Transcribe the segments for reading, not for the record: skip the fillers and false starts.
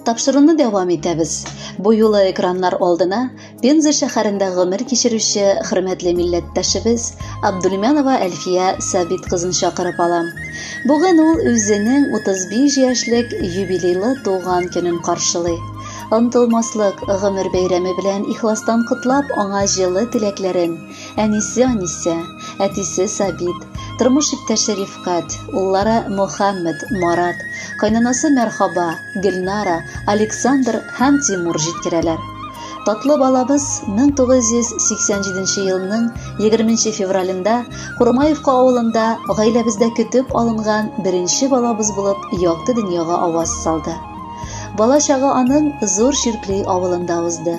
Тапшыруны дәвам итәбез. Бу юлы экраннар алдына Пенза шәһәрендә гомер кичерүче хөрмәтле милләттәшебез Абдулмянова Әлфия Сабит кызын чакырып алам. Бүген ул үзенең 35 яшьлек юбилейлы туган көнен каршылый. Онтылмаслык гомер бәйрәме белән ихластан котлап, аңа җылы теләкләрен, Әнисе Анисә, әтисе Сабит, тормыш иптәше Рифкать, уллары Мөхәммәд, Марат, кайнанасы Мәрхаба, Гөлнара, Александр һәм Тимур җиткерәләр. Татлы балабыз 1987 елның 20 февралендә Курмаевка авылында гаиләбездә көтеп алынган беренче балабыз булып якты дөньяга аваз салды. Бала чагы аның Зур Чиркли авылында узды.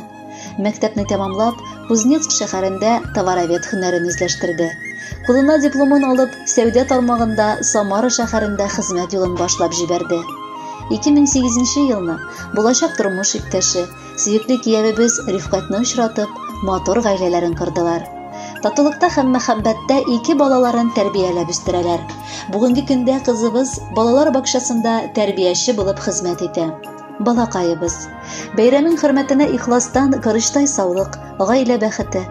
Мәктәпне тәмамлап, Кузнецк шәһәрендә товаровед һөнәрен үзләштерде. Кулына дипломын алып, сәүдә тармагында Самара шәһәрендә хезмәт юлын башлап җибәрде. 2008 елны булачак тормыш иптәше, сөекле киявебез Рифкатьне очратып, матур гаиләләрен кордылар. Татулыкта һәм мәхәббәттә ике балаларын тәрбияләп үстерәләр. Бүгенге көндә кызыбыз балалар бакчасында тәрбияче булып хезмәт итә. Балакаебыз. Бәйрәмең хөрмәтенә ихластан корычтай саулык, гаилә бәхете,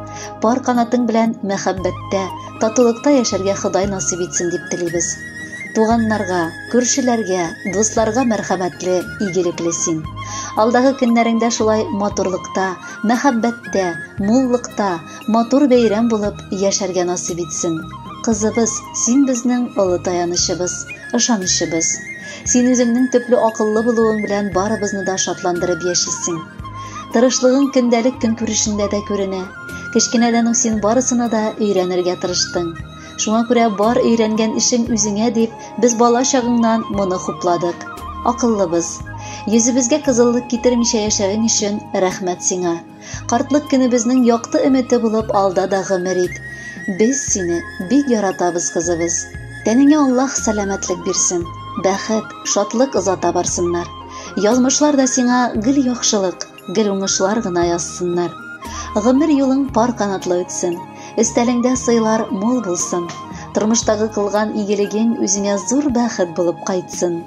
пар канатың белән мәхәббәттә, татулыкта яшәргә Ходай насыйп итсен дип телибез. Туганнарга, күршеләргә, дусларга мәрхәмәтле, игелекле син. Алдагы көннәреңдә шулай матурлыкта, мәхәббәттә, муллыкта, матур бәйрәм булып яшәргә насыйп итсен. Кызыбыз, син безнең олы таянычыбыз, ышанычыбыз. Син үзеңнең төпле акыллы булуың белән барыбызны да шатландырып яшисең. Тырышлыгың көндәлек көнкүрешеңдә дә күренә. Кечкенәдән үк син барысына да өйрәнергә тырыштың. Шуңа күрә бар өйрәнгән эшең үзеңә дип, без бала чагыңнан моны хупладык. Акыллыбыз. Йөзебезгә кызыллык китермичә яшәвең өчен рәхмәт сиңа. Картлык көнебезнең якты өмете булып алда да гомер ит. Без сине бик яратабыз, кызыбыз. Тәнеңә Аллаһ сәламәтлек бирсен, бәхет, шатлык озата барсыннар. Язмышлар да сиңа гел яхшылык, гел уңышлар гына язсыннар. Гомер юлың пар канатлы үтсен, өстәлеңдә сыйлар мул булсын. Тормыштагы кылган игелегең үзеңә зур бәхет булып кайтсын.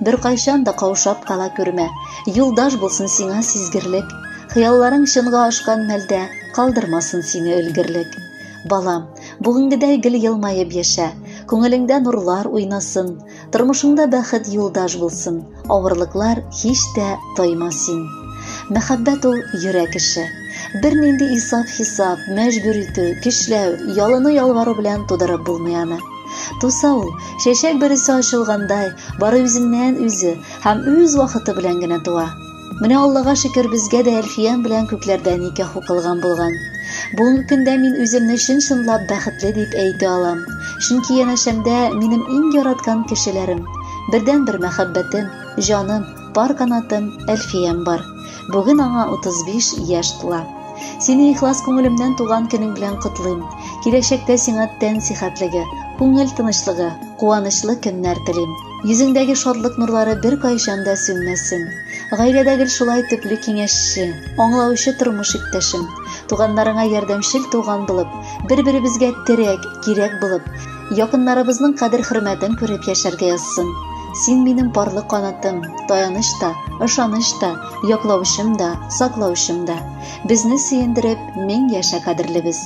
Беркайчан да каушап кала күрмә, юлдаш булсын сиңа сизгерлек. Хыялларың чынга ашкан мәлдә калдырмасын сине өлгерлек. Балам, бүгенгедәй гел елмаеп яшә, күңелеңдә нурлар уйнасын, тормышыңда бәхет юлдаш булсын, авырлыклар һич тә тойма син. Мәхәббәт ул йөрәк эше. Бернинди исап-хисап, мәҗбүр итү, көчләү, ялыну-ялвару белән тудырып булмый аны. Туса ул, чәчәк бөресе ачылгандай, бары үзеннән үзе һәм үз вакыты белән генә туа. Менә Аллага шөкер, безгә дә Әлфиям белән күкләрдә никах укылган булган. Бүгенге көндә мин үземне чын-чынлап бәхетле дип әйтә алам. Чөнки янәшәмдә минем иң яраткан кешеләрем, бердәнбер мәхәббәтем, җаным, пар канатым Әлфиям бар. Бүген аңа 35 яшь тула. Сине ихлас күңелемнән туган көнең белән котлыйм. Киләчәктә сиңа тән сихәтлеге, күңел тынычлыгы, куанычлы көннәр телим. Йөзеңдәге шатлык нурлары беркайчан да сүнмәсен. Гаиләдә гел шулай төпле киңәшче, аңлаучы тормыш иптәшем, туганнарыңа ярдәмчел туган булып, бер-беребезгә терәк, кирәк булып, якыннарыбызның кадер-хөрмәтен күреп яшәргә язсын. Син минем парлы канатым, таяныч та, ышаныч та, яклаучым да, саклаучым да. Безне сөендереп, мең яшә кадерлебез.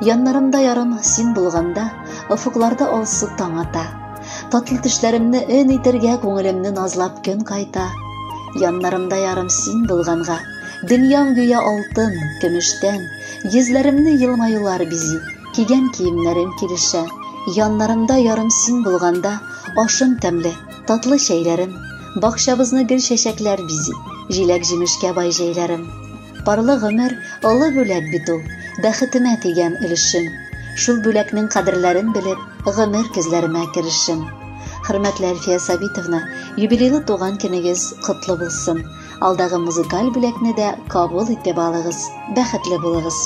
Яннарымда ярым син булганда, офыкларда алсу таң ата. Татлы төшләремне өн итәргә күңелемне назлап көн кайта. Яннарымда ярым син булганга, дөньям гүя алтын, көмештән, йөзләремне елмаюлар бизи, кигән киемнәрем килешә. Яннарымда ярым син булганда, ашым тәмле, татлы чәйләрем, Бакчабызны гөл чәчәкләр бизи, җиләк-җимешкә бай җәйләрем. Парлы гомер, олы бүләк бит ул, бәхетемә тигән өлешем. Шул бүләкнең кадерләрен белеп, гомер көзләремә керешем. Хөрмәтле Әлфия Сабитовна, юбилейлы туган көнегез котлы булсын. Алдагы музыкаль бүләкне дә кабул итеп алыгыз. Бәхетле булыгыз.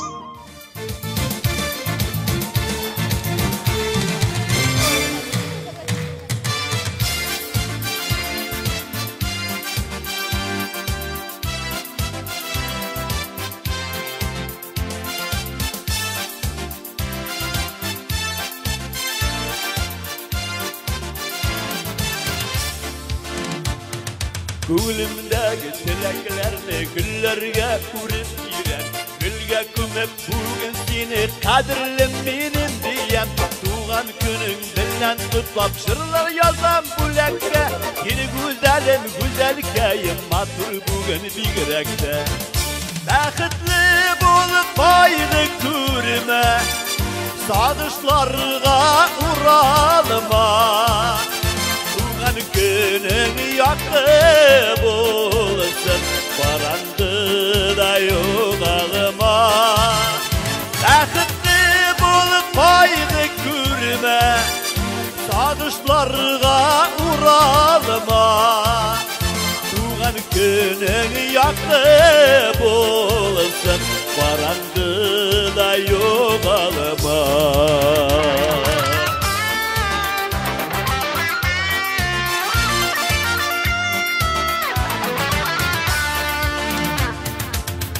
Күңелемдәге теләкләрне гөлләргә үреп бирәм. Гөлгә күмеп бүген сине кадерлем минем диям. Туган көнең белән котлап җырлар язам бүләккә. Сине гүзәлем, гүзәлкәем, матур бүген бигрәк тә. Бәхетле булып кайгы күрмә, сагышларга уралма. Туган көнең якты булсын, караңгыда югалма. Бәхетле булып кайгы күрмә, сагышларга уралма. Туган көнең якты булсын, караңгыда югалма.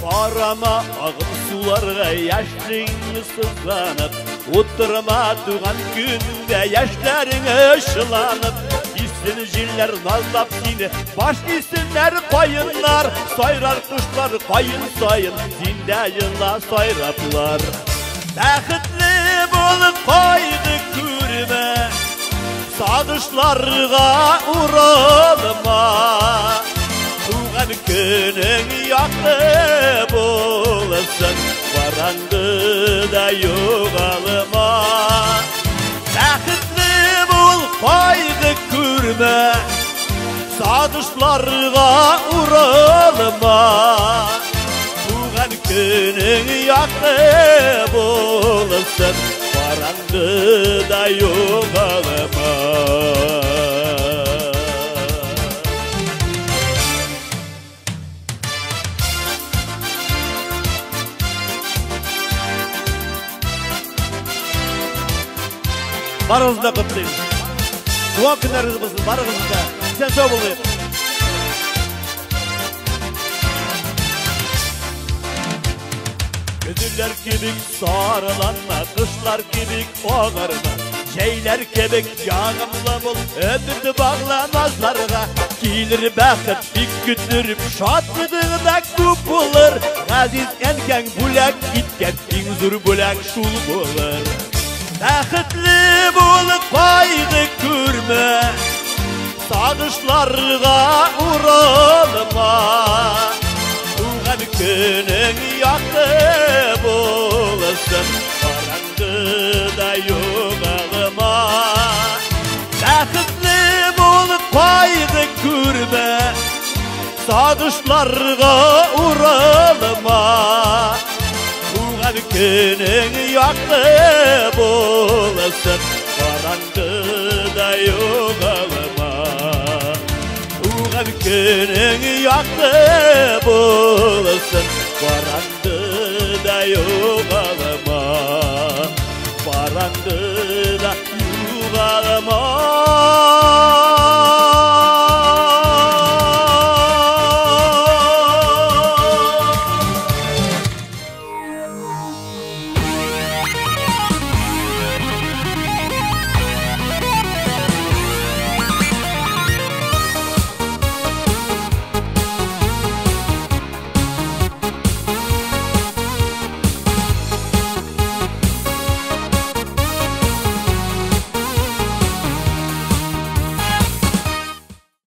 Карама агым суларга яшьлегеңне сызганып, утырма туган көнеңдә яшьләрең ышыланып. Исен җилләр назлап сине, баш исеннәр каеннар, сайрар кошлар каен саен, синдә ела сайраплар. Бәхетле булып кайгы күрмә, сагышларга уралма. Туган көнең якты булсын, караңгыда югалма. Бәхетле бул, кайгы күрмә, сагышларга уралма. Туган көнең якты булсын, караңгыда югалма. Барыгызны да котлыйм. Туган көннәрегез булсын, барыгызны да. Исән сау булыйк. Көзләр кебек сарыланма, кышлар кебек агарма, җәйләр кебек ягымлы бул, өмет багла назларга. Килер бәхет бик көттереп, шатлыгың да күп булыр. Газиз әнкәң бүләк иткән иң зур бүләк шул булыр. Бәхетле булып кайгы күрмә, сагышларга уралма. Туган көнең якты булсын, караңгыда югалма. Бәхетле булып кайгы күрмә, сагышларга уралма. Туган көнең якты булсын, караңгыда югалма. Туган көнең якты булсын, караңгыда югалма.